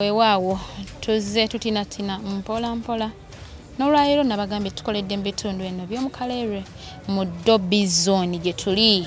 Weewaawo tuzze tutinatina mpola mpola. N'olwaleero nabagambye tukoledde mu bitundu eno by'omu Kaleerwe mu Dobby Zone gye tuli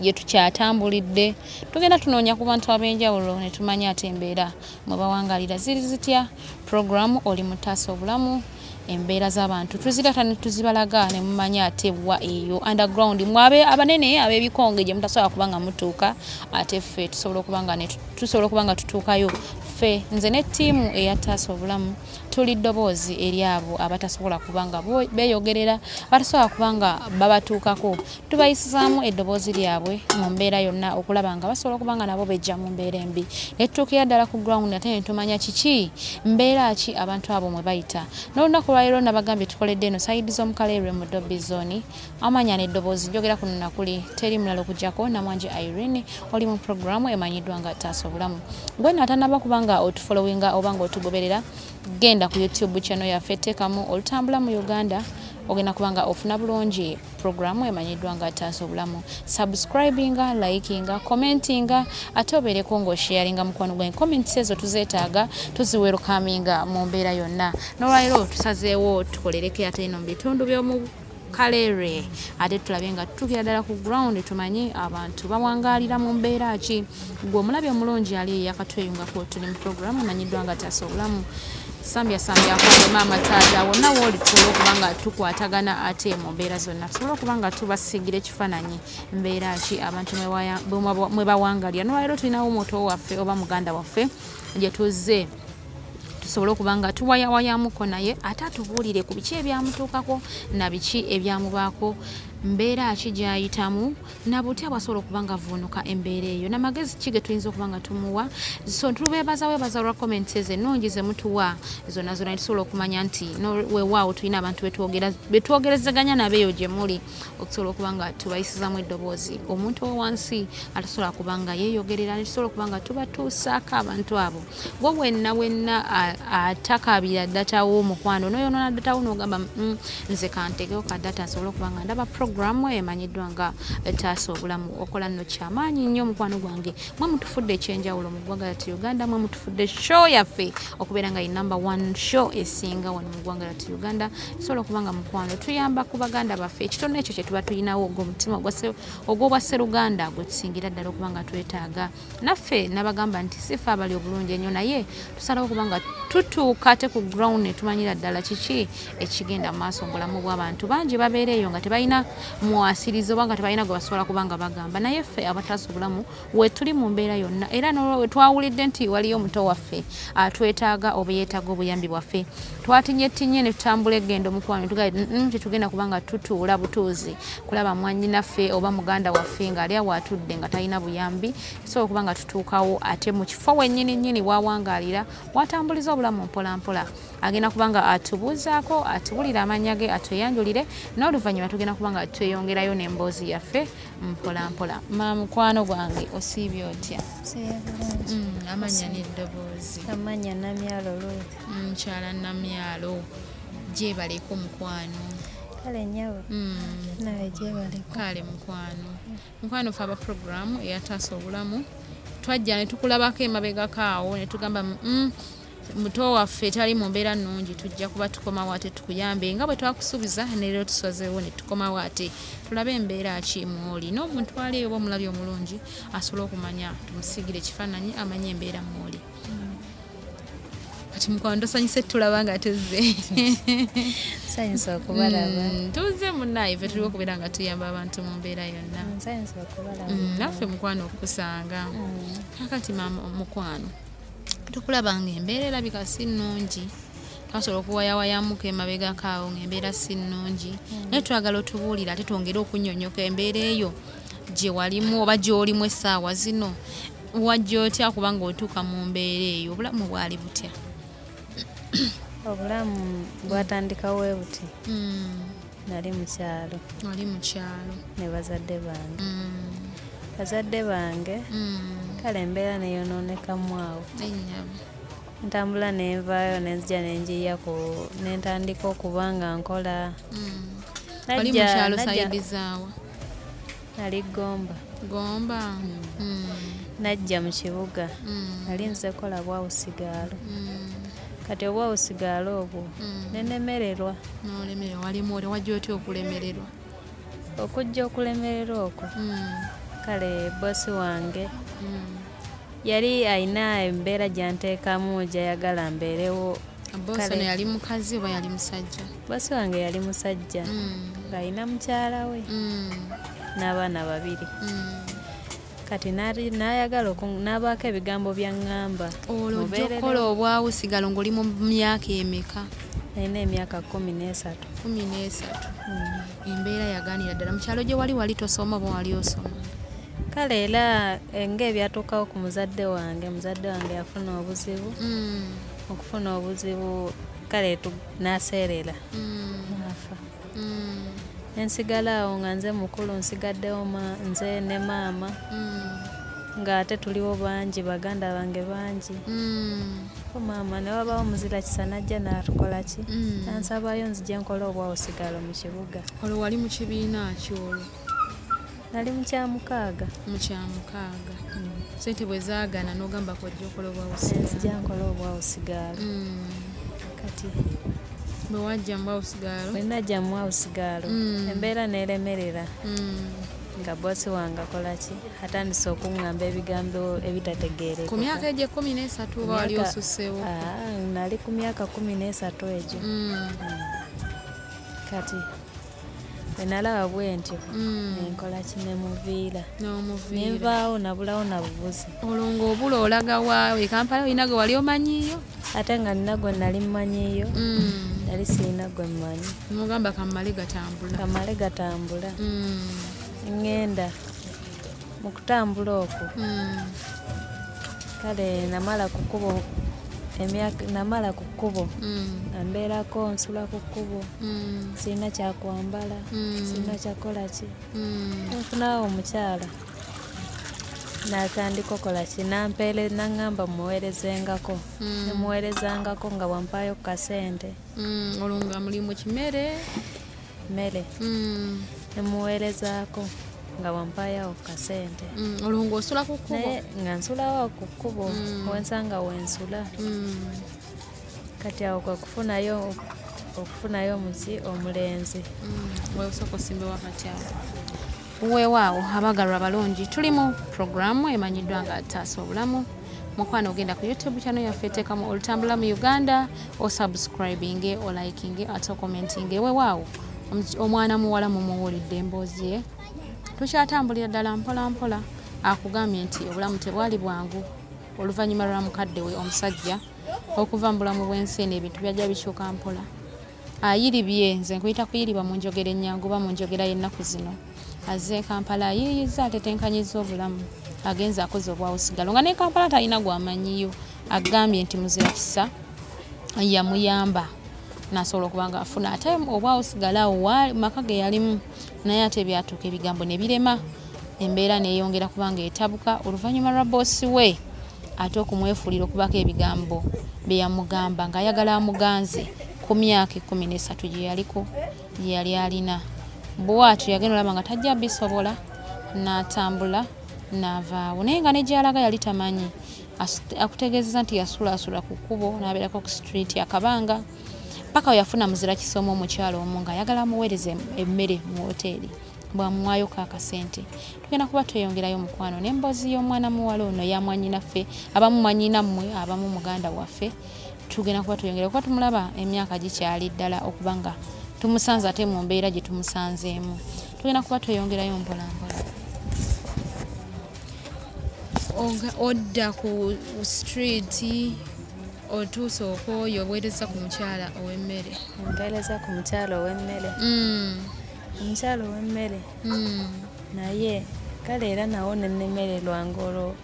gye tukyatambulidde. Tugenda tunoonya ku bantu ab'enjawulo ne tumanya ate embeera mwe bawangaalira ziri zitya. Pulogulaamu Oli mu Taasa Obulamu embeera z'abantu tuzireeta ne tuzibalaga ne mumanya ate wa eyo underground mwabe abanene ab'ebikonge gye mutasobola kuba nga mutuuka ate ffe tusobola okuba nga tusobola okuba nga tutuukayo ffe nze ne ttiimu eya Taasa Obulamu tuli ddoboozi eri abo abatasobola kuba nga beeyogerera abatasobola kuba nga babatuukako tubayisizaamu eddoboozi lyabwe mu mbeera yonna okulaba nga basobola okuba nga nabo bejja mu mbeera embi ne tutuukira ddala ku ground ate ne tumanya kiki mbeera ki abantu abo mwe bayita n'olunaku lwaleero nabagambye tukoledde eno sayidi z'omu Kaleerwe mu Dobby Zone amanya n'eddoboozi njogera kuno nakuli teri mulala okuggyako Namwanje Irene oli mu pulogulaamu emanyiddwa nga Taasa Obulamu gwe natanaba kuba nga otufolowinga oba nga otugoberera genda ku YouTube channel yaffe teekamu olutambula mu Uganda ogenda kuba nga ofuna bulungi Programu emanyiddwa nga Taasa Obulamu. Subscribinga, likinga, commentinga ate obeereko ng'osharinga mukwano gwange. Comments ezo tuzeetaaga, tuziwelcominga mu mbeera yonna. N'olwaleero tusazeewo tukolereko ate eno mu bitundu by'omu Kaleerwe ate tulabe nga tutuukira ddala ku ground tumanye abantu bawangaalira mu mbeera ki. Gwe omulabi omulungi ali eyakatweyungako tuli mu programu emanyiddwa nga Taasa Obulamu. Sambya sambyako gwe maama taata wonna wooli tusobole okuba nga tukwatagana ate mu mbeera zonna tusobole okuba nga tubasiigira ekifaananyi mbeera ki abantu mwe bawangalira. Nolwaleero tulinawo muto waffe oba muganda waffe gye tuzze tusobole okuba nga tuwayawayamuko naye ate atubuulire ku biki ebyamutuukako na biki ebyamubaako mbeera ki gy'ayitamu na butya bwasobola okuba nga avvuunuka embeera eyo namagezi ki ge tuyinza okuba nga tumuwa. So tubeebaza webaza olwa comments ezo ennungi ze mutuwa zonna zonna tusobola okumanya nti weewaawo tulina abantu betwogerezeganya nabo eyo gye muli okusobola okuba nga tubayisizamu eddoboozi omuntu owansi atasobola kuba nga yeeyogerera netusobola okuba nga tubatuusaako abantu abo. Gwe wenna wenna atakaabira data wo mukwano noyonoona data wo nogamba nze kantegewo ka data nsobole okuba nga ndaba programu emanyiddwa nga Taasa Obulamu. Okola nno kyamaanyi nnyo mukwano gwange, mwe mutufudde ekyenjawulo mu ggwanga lyattu Uganda, mwe mutufudde show yaffe okubeera nga ye number one show esinga wano mu ggwanga lyattu Uganda. Tusobola okuba nga mukwano tuyamba ku baganda baffe ekitono ekyo kye tuba tulinawo ogw'omutima ogw'obwasseruganda gwe tusingira ddala okuba nga twetaaga. Naffe nabagamba nti si ffe abali obulungi ennyo naye tusalawo okuba nga tutuuka ate ku ground ne tumanyira ddala kiki ekigenda mu maaso mu bulamu bw'abantu. Bangi babeera eyo nga tebalina mwasirizi oba nga tebalina gwe basobola kuba nga bagamba, naye ffe abataasa obulamu wetuli mu mbeera yonna. Era twawulidde nti waliyo omuto waffe atwetaaga oba yeetaaga obuyambi bwaffe, twatinyetinye ne tutambula egendo mukwano tetugenda kuba nga tutuula butuuzi kulaba mwannyinaffe oba muganda waffe ng'ali awo atudde nga talina buyambi. Tusobola okuba nga tutuukawo ate mu kifo wennyini nnyini wawangaalira watambuliza obulamu mpola mpola. Agenda kuba nga atubuuzaako, atubulire amannya ge, atweyanjulire, n'oluvannyuma tugenda kuba nga tweyongerayo n'emboozi yaffe mpola mpola. Ma mukwano gwange osiibye otya? Amannya n'eddoboozi. Amannya Namyalo Ruth. Mukyala Namyalo, gyebaleko mukwano. Kale nnyabo. Nawe gyebaleko. Kale mukwano. Mukwano ffe aba programu eyataasa obulamu twajja ne tukulabako emabegako awo ne tugamba muto waffe tali mu mbeera nnungi, tujja kuba tukomawo ate tukuyambe nga bwe twakusuubiza, ne leero tusazeewo ne tukomawo ate tulabe embeera ki mw'oli n'omuntu ali eyo oba omulabi omulungi asobole okumanya, tumusiigire ekifaananyi amanye embeera mw'oli. Kati mukwano tosanyuse tulaba nga tuzze. Nsanyuse okubalaba. Tuzze munnaye ffe tuliwo okubeera nga tuyamba abantu mu mbeera yonna. Nsanyuse okubalaba. Naffe mukwano okukusanga. Kaakati maama mukwano tukulaba nga embeera erabika si nnungi, twasobola okuwayawayamuko emabegako awo ng'embeera si nnungi, naye twagala otubuulire ate twongere okunnyonnyoka embeera eyo gye walimu oba gy'olimu essaawa zino. Wajja otya kubanga otuuka mu mbeera eyo? Obulamu bwali butya? Obulamu bwatandika we buti. Nali mu kyalo. Wali mu kyalo. Ne bazadde bange. Bazadde bange, kale embeera neeyonoonekamu awo. Ntambula ne nvaayo ne nzija ne njiya ku ne ntandika okuba nga nkola. Wali mu kyalo sayidi zaawa? Nali Gomba. Gomba. Najja mu kibuga, nali nze kola bwawusigaalo. Kati obwawusigaalo obwo nenemererwa. Nolemererwa, walimu oli wajja otya okulemererwa? Okujja okulemererwa okwo, kale boosi wange yali alina embeera gyanteekamu gyayagala mbeerewo. Boosi ono yali mukazi oba yali musajja? Boosi wange yali musajja ng'alina mukyala we n'abaana babiri. Kati n'ayagala n'abaako ebigambo byaŋŋamba. Olwo ojja okukola obwawusigalo ng'oli mu myaka emeka? Nalina emyaka 13. 13. Embeera yagaanira ddala. Mu kyalo gye wali wali tosoma oba wali osoma? Kale era ng'ebyatuukawo ku muzadde wange, muzadde wange yafuna obuzibu. Okufuna obuzibu kale n'aseerera n'afa. Nsigala awo nga nze mukulu, nsigaddewo nze ne maama, ng'ate tuliwo bangi, baganda bange bangi. Maama ne wabawo muzira kisa n'ajja n'atukola ki, n'ansabayo nzije nkole obwawusigalo mu kibuga. Olwo wali mu kibiina ki olwo? Nali mu kyamukaaga. Mu kyamukaaga. Ssente bwe zaagaana n'ogamba kojja okola obwawusigaalo. Nzija nkola obwawusigaalo. Kati bwe wajja mu bwawusigaalo? Bwe najja mu bwawusigaalo, embeera n'eremerera. Nga boosi wange akola ki? Atandise okuŋŋamba ebigambo ebitategeerekeka. Ku myaka egyo 13 oba wali osusseewo? Nali ku myaka 13 egyo. Kati bwe nalaba bwe ntyo, nenkola ki, ne muviira. N'omuviira. Ne nvaawo nabulawo na bubuzi. Olwo ng'obula olaga wa? E Kampala olina gwe wali omanyiiyo? Ate nga nina gwe nali mmanyiiyo, nali sirina gwe mmanyi. N'ogamba kammale gatambula. Kammale gatambula. Ŋŋenda mu kutambula okwo. Kale namala ku kkubo emyaka, namala ku kkubo. Nga mbeerako nsula ku kkubo. Sirina kyakwambala, sirina kyakola ki. Nfunawo omukyala. N'atandika okola ki, n'ampeere, n'aŋŋamba muweerezengako. Ne muweerezangako nga bw'ampaayo ku kasente. Olwo nga muli mu kimere? Mmere. Ne muweerezaako nga bw'ampaayo ku kasente. Olwo ng'osula ku kkubo? Naye nga nsulawo ku kkubo, wensanga wensula. Kati awo kwe okufunayo omuki omulenzi. Weesooka osimbe wakati awo. Weewaawo abaagalwa abalungi, tuli mu puroguraamu emanyiddwa nga Taasa Obulamu. Mukwano ogenda ku YouTube channel yaffe, teekamu Olutambula mu Uganda, osubscribinge, olikinge, ate okommentinge. Weewaawo omwana muwala mumuwulidde emboozi ye. Tukyatambulira ddala mpola mpola. Akugambye nti obulamu tebwali bwangu oluvannyuma lwa mukadde we omusajja okuva mu bulamu bw'ensi eno, ebintu byajja bikyuka mpola. Ayiribye, nze nkuyita kuyiriba mu njogera ennyangu oba mu njogera y'ennaku zino. Azze e Kampala ayiiyizza, atetenkanyizza obulamu, agenze akoze obwawusigalo nga ne Kampala talina gw'amanyiyo. Agambye nti muzira kisa yamuyamba n'asobola okuba ng'afuna ate obwawusigalo awo maka ge yalimu, naye ate byatuuka ebigambo ne birema, embeera neeyongera kuba ng'etabuka oluvannyuma lwa boosi we ate okumwefuulira okubaako ebigambo bye yamugamba ng'ayagala amuganze ku myaka 13 gye yaliko, gye yali alina. Bw'atyo yagenda olaba nga tajja bisobola, n'atambula n'avaawo, naye nga ne gy'alaga yali tamanyi. Akutegeezezza nti yasulaasula ku kkubo n'abeerako ku street akabanga paka we yafuna muzira kisoomo omukyala omu ng'ayagala amuweereze emmere mu woteeri bw'amuwaayoko akasente. Tugenda kuba tweyongerayo mukwano n'emboozi y'omwana muwala ono ya mwannyinaffe, abamu mwannyinammwe, abamu muganda waffe. Tugenda kuba tweyongera kuba tumulaba emyaka gikyali ddala okuba nga tumusanze ate mu mbeera gye tumusanzeemu. Tugenda kuba tweyongerayo mpola mpola. Odda ku street otuuse okwoyo oweereza ku mukyala ow'emmere. Mpeereza ku mukyala ow'emmere. Omukyala ow'emmere. Naye kale era nawo ne nnemererwa ng'olwo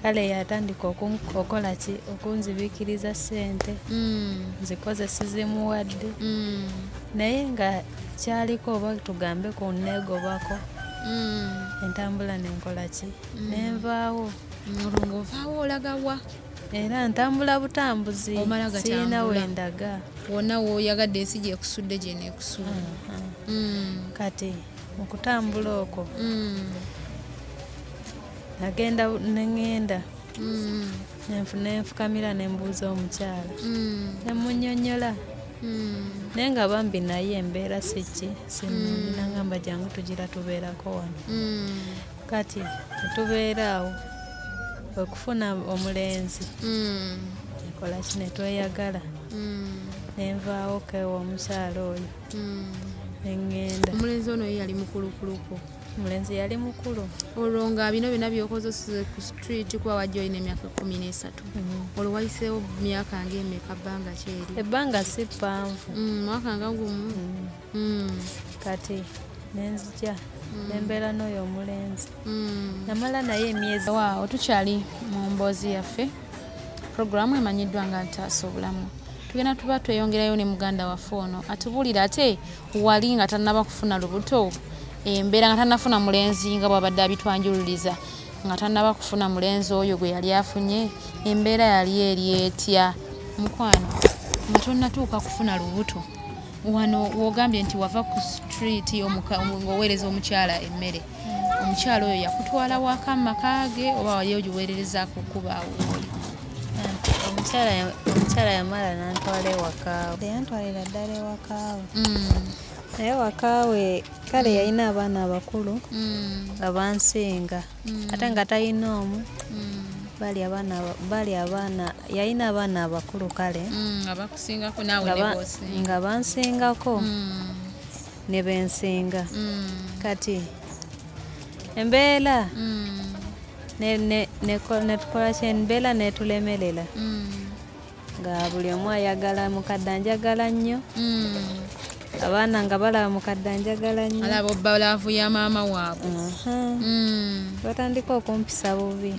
kale yatandika okola ki, okunzibiikiriza ssente. Nzikoze sizimuwadde. Naye nga kyaliko oba tugambe ku nneegobako. Entambula ne nkola ki, ne nvaawo. Olwo ng'ovaawo olaga wa? Era ntambula butambuzi, Omala gatambula. sirina we ndaga. Wonna w'oyagadde ensi gy'ekusudde gy'eneekusuula. Kati mu kutambula okwo, Nagenda neŋŋenda nenfukamira nembuuza omukyala nemunyonyola naye nga bambi naye embeera siki sinungi, nangamba jangu tugira tubeerako wano. Kati netubeera awo okufuna omulenzi nekola ki netweyagala nenvaawo kewa omukyala oyo neŋŋenda. Omulenzi ono ye yali mukulukuluko? Omulenzi yali mukulu. Olwo nga bino byonna byokoze osuze ku street, kuba wajja olina emyaka 13, olwo wayiseewo myaka ng'emeka, bbanga ki eri? Ebbanga si ppanvu. Mwaka nga gumu. Kati nenzija nembeera n'oyo omulenzi, namala naye emyezi. Waawo, tukyali mu mboozi yaffe, puroguramu emanyiddwa nga Ntaasa Obulamu. Tugenda tuba tweyongerayo ne muganda waffe ono atubuulira ate wali nga tannaba kufuna lubuto, embeera nga tannafuna mulenzi, nga bw'abadde abitwanjululiza, nga tannaba kufuna mulenzi oyo gwe yali afunye, embeera yali eri etya. Mukwano, nga tonnatuuka kufuna lubuto, wano wogambye nti wava ku street ng'oweereza omukyala emmere, omukyala oyo yakutwala waka mu maka ge oba wali ogiweererezaako okubaawo oli? Omukyala yamala nantwala ewakaawe, yantwalira ddala ewakaawe. Naye ewakaawe kale yalina abaana abakulu nga bansinga, ate nga talina omu, bali abaana, yalina abaana abakulu kale abakusingako naawe ne nga bansingako ne bensinga. Kati embeera netukola ki, embeera netulemerera nga buli omu ayagala mukadde anjagala nnyo, abaana nga balaba mukadde anjagala nnyo, alaba obbalaavu ya maama waabwe. Batandika okumpisa bubi,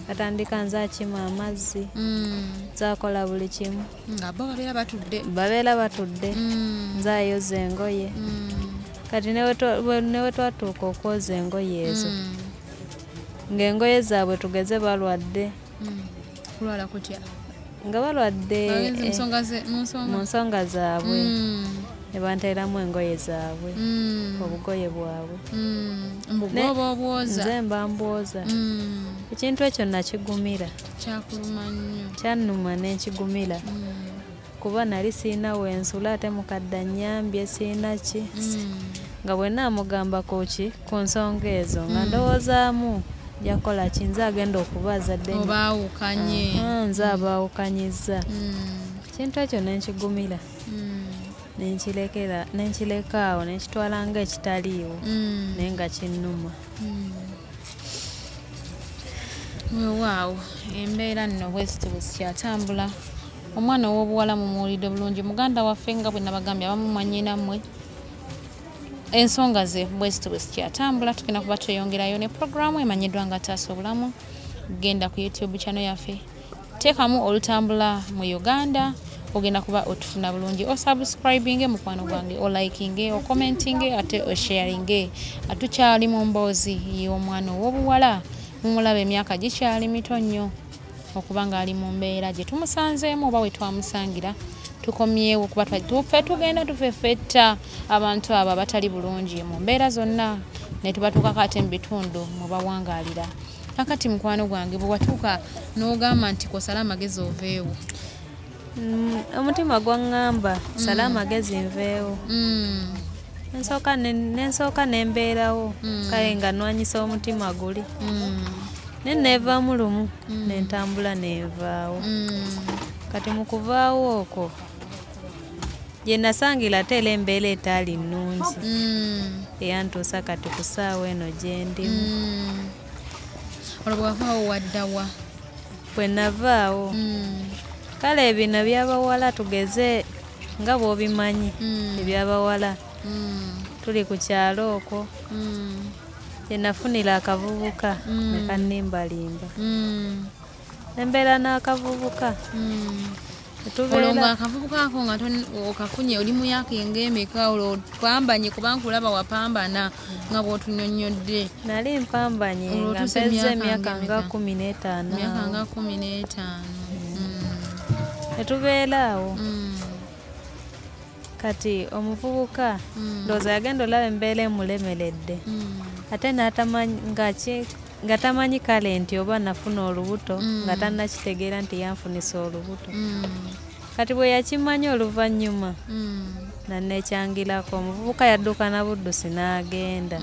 batandika nze akima amazzi, nze akola buli kimu, nga bo babeera batudde, babeera batudde, nze ayoza engoye. Kati ne we twatuuka okwoza engoye ezo, ng'engoye zaabwe tugeze balwadde. Kulwala kutya? Nga balwadde mu nsonga zaabwe, ne banteeramu engoye zaabwe, obugoye bwabwe. Mbugoba obwoza? Nze mba mbwoza. Ekintu ekyo nakigumira. Kyakuluma nnyo? Kyannuma n'enkigumira, kuba nali siina wensula, ate mukadde annyambye, siina ki, nga bwe naamugamba ku ki ku nsonga ezo nga ndowoozaamu jakola ki, nze agenda okuba azadde obaawukanye. Nze abaawukanyizza. Ekintu ekyo nenkigumira, nenkilekera, nenkileka awo, nenkitwala nga ekitaliiwo, naye nga kinnuma. Weewaawo, embeera nno bweziti bwe zikyatambula. Omwana ow'obuwala mumuwulidde bulungi, muganda waffe, nga bwe nabagambye abamu mwannyinammwe, ensonga ze bweziti bwe zikyatambula. Tugenda kuba tweyongerayo ne puroguramu emanyiddwa nga Taasa Obulamu. Genda ku YouTube channel yaffe, teekamu Olutambula mu Uganda, ogenda kuba otufuna bulungi. Osubscribinge mukwano gwange, olikinge, ocommentinge, ate osharinge. Atukyali mu mboozi y'omwana ow'obuwala, mumulaba emyaka gikyali mito nnyo okuba ng'ali mu mbeera gye tumusanzeemu oba we twamusangira. Tukomyewo kuba ffe tugenda tufeffetta abantu abo abatali bulungi mu mbeera zonna ne tubatuukako ate mu bitundu mwe bawangaalira. Kakati mukwano gwange, bwe watuuka n'ogamba nti kosale amagezi oveewo? Omutima gwaŋŋamba sale amagezi nveewo. Nensooka nembeerawo, kale nga nwanyisa omutima guli, naye neevaamu lumu nentambula nenvaawo. Kati mu kuvaawo okwo gye nasangira ate era embeera etaali nnungi eyantuusa kati ku ssaawa eno gye ndimu. Olwo bwe wavaawo waddawa? Bwe navaawo, kale bino ebyabawala tugeze nga bw'obimanyi, ebyabawala, tuli ku kyalo okwo gye nafunira akavubuka ne kannimbalimba, nembeera n'akavubuka. Olwo nga akavubuka ako nga okafunye oli mu myaka ng'emeka? Olwo opambanye, kuba nkulaba wapambana nga bw'otunyonnyodde. Nali mpambanye nga mpeza emyaka nga 15. Myaka nga 15. Netubeera awo. Kati omuvubuka ndowooza yagenda olaba embeera emulemeredde, ate n'atamanyi nga ki Nga tamanyi kale nti oba nafuna olubuto, nga tannakitegeera nti yanfunisa olubuto. Kati bwe yakimanya oluvannyuma, nanneekyangirako. Omuvubuka yadduka na buddusi n'agenda.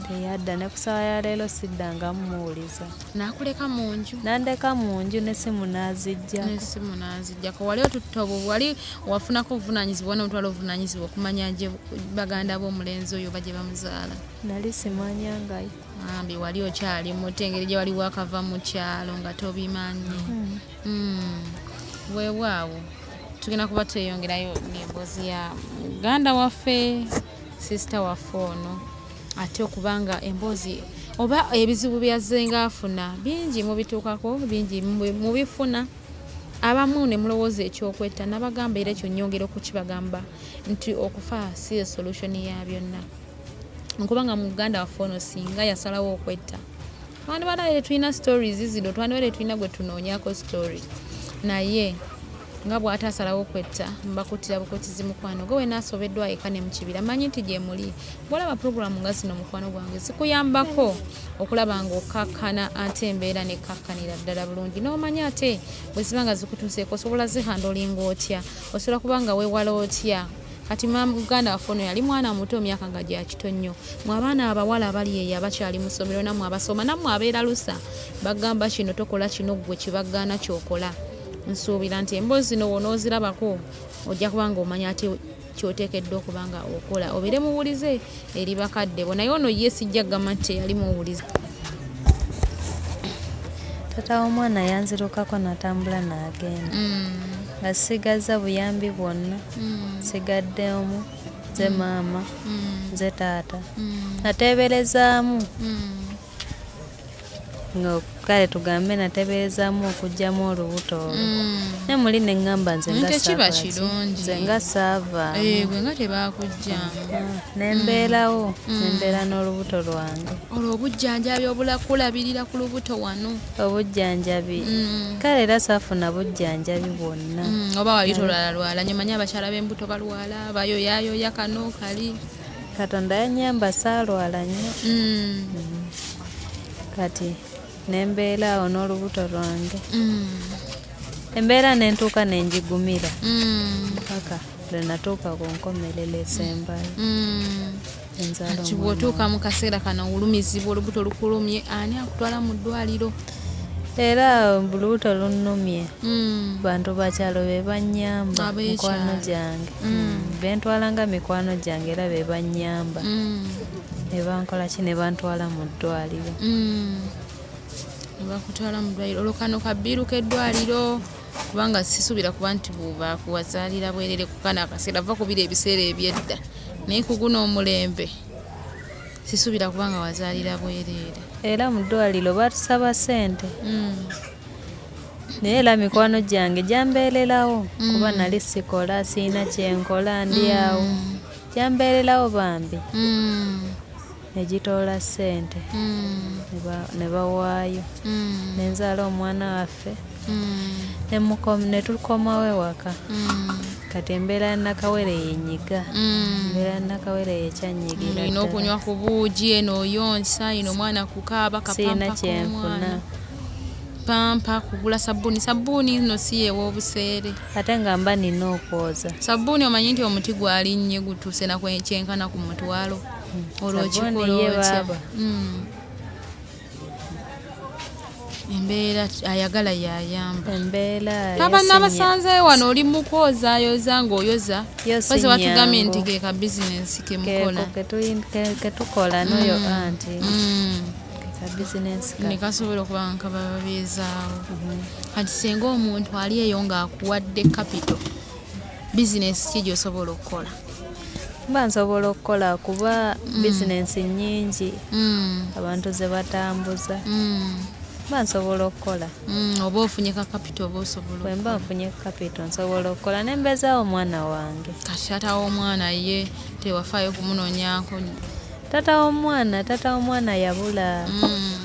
Teyadda ne ku ssaawa ya leero siddangamu muwuliza. N'akuleka mu nju? N'andeka mu nju n'essimu n'aziggyako. N'essimu n'aziggyako. Wali otutte obwo, wali wafunako obuvunaanyizibwa n'omutwala obuvunaanyizibwa okumanya gye baganda b'omulenzi oyo oba gye bamuzaala? Nali simanyangayo. Bambi wali okyali muto, engeri gye wali waakava mu kyalo nga tobimanyi. Weewaawo tugenda kuba tweyongerayo n'emboozi ya muganda waffe, sisita waffe ono, ate okubanga emboozi oba ebizibu byazzenga afuna bingi mubituukako, bingi mubifuna. Abamu ne mulowooza ekyokwetta, nabagamba era ekyo nnyongera okukibagamba nti okufa si solution ya byonna. Nkubanga muganda waffe ono singa yasalawo okwetta, twandibadde tulina stories zino, twandibadde tulina gwe tunoonyaako story. Naye nga bw'ataasalawo okwetta, mbakuttira bukutizi mukwano gwe wenna asobeddwa eka ne mu kibira, manyi nti gye muli. Bw'olaba pulogulaamu nga zino mukwano gwange zikuyambako okulaba ng'okkakkana ate embeera nekkakkanira ddala bulungi, n'omanya ate bwe ziba nga zikutuuseeko osobola zihandolinga otya, osobola kuba nga weewala otya. Kati muganda waffe ono yali mwana muto, myaka nga gya kito nnyo. Mwe abaana abawala abali eyo abakyali mu ssomero, nammwe abasoma, nammwe abeera lusa, bagamba kino tokola kino, ggwe kibagaana ky'okola. Nsuubira nti emboozi zino w'onoozirabako ojja kuba ng'omanya ate ky'oteekeddwa okuba nga okola, obeere muwulize eri bakadde bo. Naye ono ye sijja kugamba nti teyali muwulize. Taata w'omwana yanzirukako n'atambula n'agenda. Nga sigazza buyambi bwonna, sigadde omu, nze maama, nze taata. Nateeberezaamu nga kale tugambe nateeberezaamu okuggyamu olubuto olwo. Naye muli ne ŋŋamba nze nga Tekiba saava ki? kirungi. Nze nga saavaamu. Gwe nga tebaakuggyaamu. Ne mbeerawo, ne mbeera n'olubuto lwange. Olwo obujjanjabi obulakulabirira ku lubuto wano? Obujjanjabi. Kale era saafuna bujjanjabi bwonna. Oba wali tolwalalwala nnyo, manyi abakyala b'embuto balwala, bayoyaayoya kano kali. Katonda yannyamba saalwala nnyo. Kati ne mbeera awo n'olubuto lwange. Embeera ne ntuuka ne ngigumira. Paka lwe natuuka ku nkomerero esembayo. Enzaala Kati omwana bw'otuuka wange. mu kaseera kano olumizibwa, olubuto lukulumye, ani akutwala mu ddwaliro? Era olubuto lunnumye. Bantu bakyalo be bannyamba, Ab'ekyalo. mikwano gyange. Be ntwala nga mikwano gyange era be bannyamba. Ne bankola ki, ne bantwala mu ddwaliro. Ne bakutwala mu ddwaliro. Olwo kano kabiiru k'eddwaliro, kubanga sisuubira kuba nti bakuwazaalira bwerere ku kano akaseera, va ku biri ebiseera eby'edda. Naye ku guno omulembe sisuubira kuba nga wazaalira bwereere. Era mu ddwaliro baatusaba ssente. Naye era mikwano gyange gyambeererawo kuba nali sikola, sirina kye nkola, ndi awo. Gyambeererawo bambi. Ne gitoola ssente. Ne bawaayo. Ne nzaala omwana waffe. Ne tukomawo ewaka. Kati embeera ya Nakawere yenyiga. Embeera ya Nakawere yekyannyigira Olina ddala. okunywa ku buugi eno oyonsa, eno omwana kukaaba, Sirina kapampa kye k'omwana. nfuna. Pampa kugula sabbuuni, sabbuuni nno si yeew'obuseere. Ate nga mba nina okwoza. Sabbuuni omanyi nti omuti gwalinnye gutuuse na kyenkana ku mutwalo. Olwo Sabbuuni okikola ye otya? baaba. Embeera ayagala y'ayamba. Embeera Aba yo si nabasanzeeyo wano oli mu kwozaayoza ng'oyoza. Yo si Mpozzi watugambye nnyangu. nti ke ka bizinensi ke mukola. Keeko ke tukola n'oyo anti. Ke ka bizinensi Ne kaffe. kasobola okuba nga kababeezaawo. Kati singa omuntu ali eyo ng'akuwadde kapito, bizinensi ki gy'osobola okukola? Mba nsobola okukola kuba bizinensi nnyingi abantu ze batambuza. Mba nsobola okukola. Oba ofunye ka kapito oba osobola Bwe mba okukola. nfunye kapito nsobola okukola ne mbeezaawo omwana wange. Kati taata w'omwana ye tewafaayo kumunoonyaako? Taata w'omwana yabula.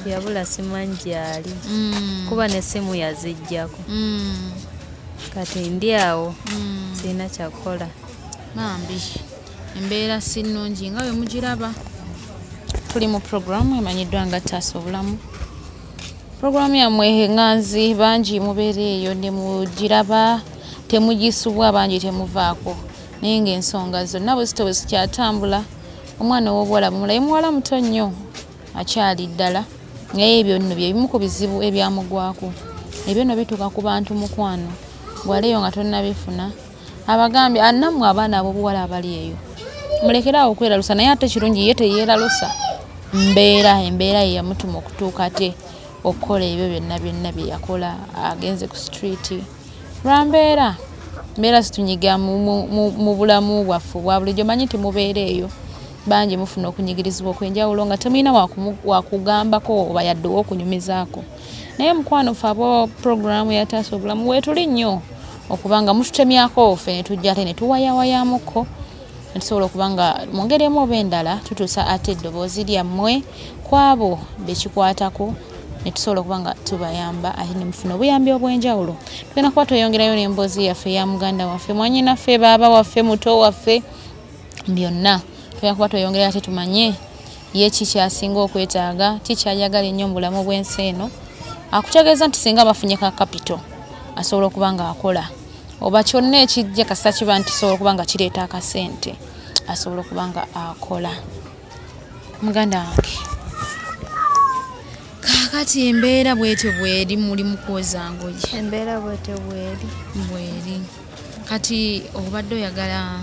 Yabula simanyi gy'ali. Kuba n'essimu yaziggyako. Kati ndi awo sirina kyakukola. Bambi embeera si nnungi nga bwe mugiraba. Tuli mu pulogulaamu emanyiddwa nga Taasa Obulamu. Puroguramu yammwe eŋŋanzi bangi mubeera eyo ne mugiraba, temugisubwa, bangi temuvaako, naye ng'ensonga zonna bwe zityo bwe zikyatambula. Omwana ow'obuwala mumulabe, muwala muto nnyo akyali ddala, naye ebyo nno bye bimu ku bizibu ebyamugwako. Ebyo nno bituuka ku bantu mukwano, bw'ali eyo nga tonnabifuna. Abagambye nammwe abaana ab'obuwala abali eyo mulekere awo okweralusa, naye ate kirungi ye teyeeralusa mbeera, embeera ye yamutuma okutuuka ate okukola ebyo byonna byonna bye yakola. Agenze ku street lwa mbeera, mbeera zitunyiga mu bulamu bwaffe obwa bulijjo. Manyi nti mubeera eyo bangi mufuna okunyigirizibwa okw'enjawulo nga temulina wakugambako oba yadde ow'okunyumizaako, naye mukwano ffe abo puroguraamu ya Taasa Obulamu weetuli nnyo okuba nga mututemyako ffe ne tujja ate ne tuwayawayamuko ne tusobola okuba nga mu ngeri emu oba endala tutuusa ate eddoboozi lyammwe ku abo be kikwatako ne tusobola okuba nga tubayamba ate ne mufuna obuyambi obw'enjawulo. Tugenda kuba tweyongerayo n'emboozi yaffe eya muganda waffe, mwannyinaffe, baaba waffe, muto waffe, byonna tugenda kuba tweyongerayo ate tumanye ye ki ky'asinga okwetaaga, ki ky'ayagala ennyo mu bulamu bw'ensi eno. Akutegeeza nti singa bafunye ka kapito asobola okuba ng'akola oba kyonna ekijja kasita kiba nti kisobola okuba nga kireeta akasente asobola okuba nga akola. Muganda wange, kaakati embeera bwetyo bweri, muli mu kwoza ngoye. Embeera bwetyo bweri. Bweri. Kati obadde oyagala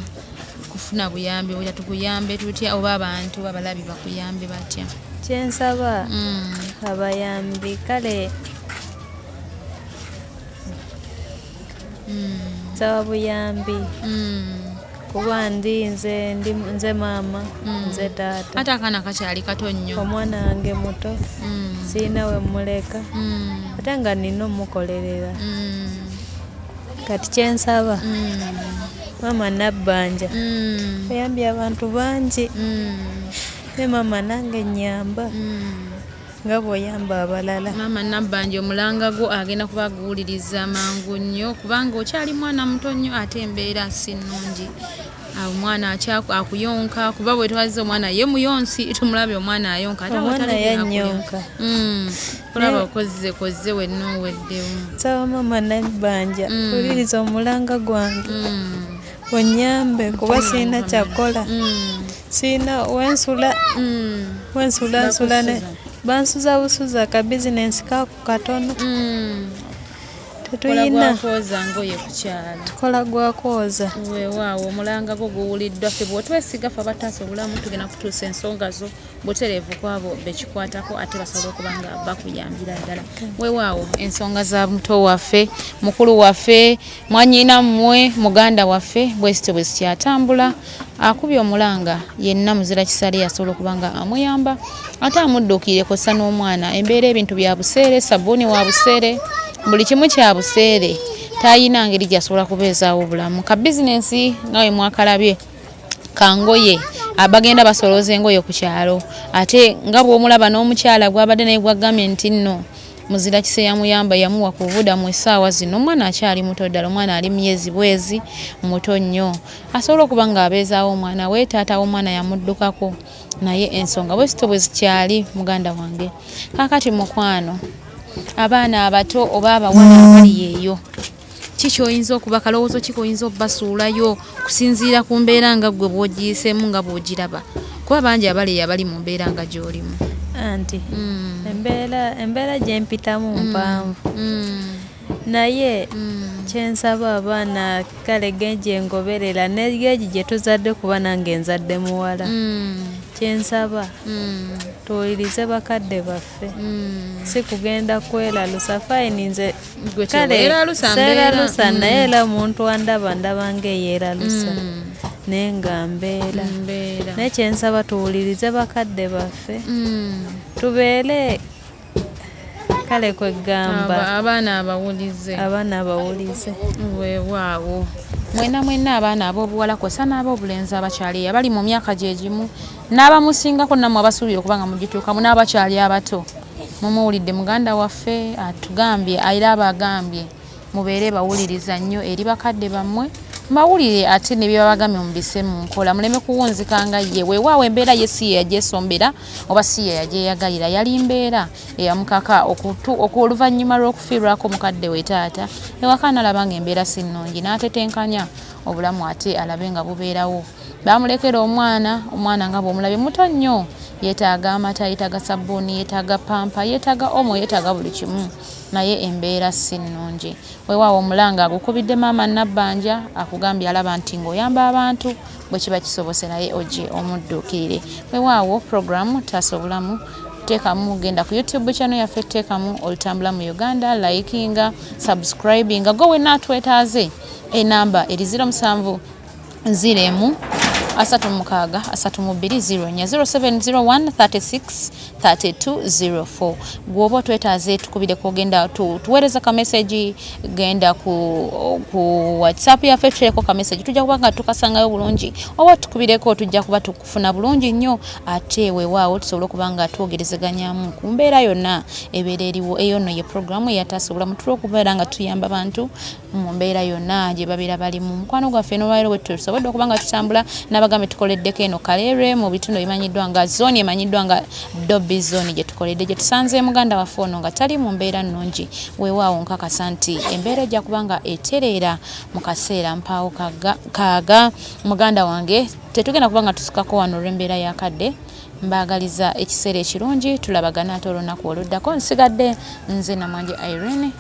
kufuna buyambi butya? Tukuyambe tutya oba abantu abalabi bakuyambe batya? Kyensaba abayambi kale nsaba buyambi kuba ndi nze ndi nze maama nze taata. Ate akaana kakyali kato nnyo. Omwana wange muto, sirina we mmuleka ate nga nina omukolerera. Kati kyensaba maama Nabbanja oyambye abantu bangi, naye maama nange nnyamba nga bw'oyamba abalala. Maama Nabbanja omulanga gwo agenda kuba aguwuliriza mangu nnyo kubanga okyali mwana muto nnyo ate embeera si nnungi. Omwana akuyonka kuba bwe twazze omwana ye muyonsi, tumulabye omwana ayonka ate Omwana awatali yannyonka. Kulaba okozze kozze wenna oweddewo. Nsaba maama Nabbanja wuliriza omulanga gwange onnyambe kuba sirina kyakukola, sirina wensula, wensula nsula ne bansuza busuza ka bizinensi kaako katono. Tetuyina. Tukola gwa kwoza ngoye ku kyalo. Tukola gwa kwoza. Weewaawo omulanga gwo guwuliddwa ffe bw'otwesiga ffe abataasa obulamu tugenda kutuusa ensonga zo butereevu ku abo be kikwatako ate basobole okuba nga bakuyambira ddala. Weewaawo ensonga za muto waffe, mukulu waffe, mwannyina mmwe, muganda waffe bwe zityo bwe zikyatambula. Akubye omulanga yenna muzira kisale asobola okuba nga amuyamba ate amudduukirire kw'ossa n'omwana. Embeera ebintu bya buseere, sabbuuni wa buseere, buli kimu kya buseere, talina ngeri gy'asobola kubeezaawo bulamu. Ka bizinensi nga bwe mwakalabye ka ngoye, abagenda basolooza engoye ku kyalo ate nga bw'omulaba n'omukyala gw'abadde naye gw'agambye nti nno muzira kisa yamuyamba yamuwa ku bubudamu essaawa zino. Omwana akyali muto ddala, omwana ali myezi bwezi, muto nnyo, asobola okuba ng'abeezaawo omwana we. Taata w'omwana yamuddukako, naye ensonga bwe zityo bwe zikyali. Muganda wange, kaakati mukwano, abaana abato oba abawala abali eyo, ki ky'oyinza okuba kalowoozo ki k'oyinza okubasuulayo kusinziira ku mbeera nga ggwe bw'ogiyiseemu nga bw'ogiraba, kuba bangi abali eyo abali mu mbeera nga gy'olimu. Anti embeera gye mpitamu mpanvu, naye kyensaba abaana kale gye ngoberera ne geegi gye tuzadde kuba nange nzadde muwala, kyensaba tuwulirize bakadde baffe, si kugenda kweralusa. Fine nze kale seeralusa, naye era omuntu andaba ndaba ng'eyeeralusa naye nga mbeera. Naye kyensaba tuwulirize bakadde baffe, tubeere kale kwegamba abaana abawulize, abaana abawulize. Weewaawo mwena mwena abaana ab'obuwala kw'ossa n'ab'obulenzi abakyali abali mu myaka gye gimu n'abamusingako nammwe abasuubira okuba nga mugituukamu n'abakyali abato, mumuwulidde muganda waffe atugambye era abagambye mubeere bawuliriza nnyo eri bakadde bammwe Mawulire ate ne byebabagambye mubisse mu nkola, muleme kuwunzika nga ye. Weewaawo embeera ye si ye yagyesombera oba si ye yagyeyagalira, yali mbeera eyamukaka oluvannyuma lw'okufiirwako mukadde we taata ewaka, nalaba nga embeera si nnungi n'atetenkanya obulamu ate alabe nga bubeerawo. Baamulekera omwana, omwana nga bw'omulabye muto nnyo, yeetaaga amata, yeetaaga sabbuuni, yeetaaga pampa, yeetaaga omo, yeetaaga buli kimu, naye embeera si nnungi. Weewaawo omulanga agukubidde maama Nabbanja akugambye alaba nti ng'oyamba abantu bwe kiba kisobose naye ojje omudduukirire. Weewaawo puroguramu Taasa Obulamu teekamu, genda ku YouTube channel yaffe teekamu Olutambula mu Uganda, likinga, subscribinga, gwe wenna atwetaaze enamba eri 07 0 36 32 04 0701 36 32 04. Gwoba otwetaaze tukubireko, genda tuweereza ka message, genda ku WhatsApp yaffe tutereko ka message, tujja kuba nga tukasangayo bulungi, oba tukubireko tujja kuba tukufuna bulungi nnyo. Ate weewaawo tusobole okuba nga twogerezeganyamu ku mbeera yonna ebeera eriwo. Eyo nno ye programu eyataasa obulamu, tula okubeera nga tuyamba bantu mu mbeera yonna gye babeera balimu. Mukwano gwaffe n'olwaleero bwe tusobodde okuba nga tutambula n'abagambe tukoleddeko eno Kaleerwe mu bitundu ebimanyiddwa nga zooni emanyiddwa nga Dobby Zone gye tukoledde, gye tusanze muganda waffe ono nga tali mu mbeera nnungi. Weewaawo nkakasa nti embeera ejja kuba nga etereera mu kaseera mpaawo kaaga. Muganda wange tetugenda kuba nga tusukako wano olw'embeera y'akadde. Mbaagaliza ekiseera ekirungi, tulabagana ate olunaku oluddako. Nsigadde nze Namwanje Irene,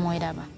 mweraba.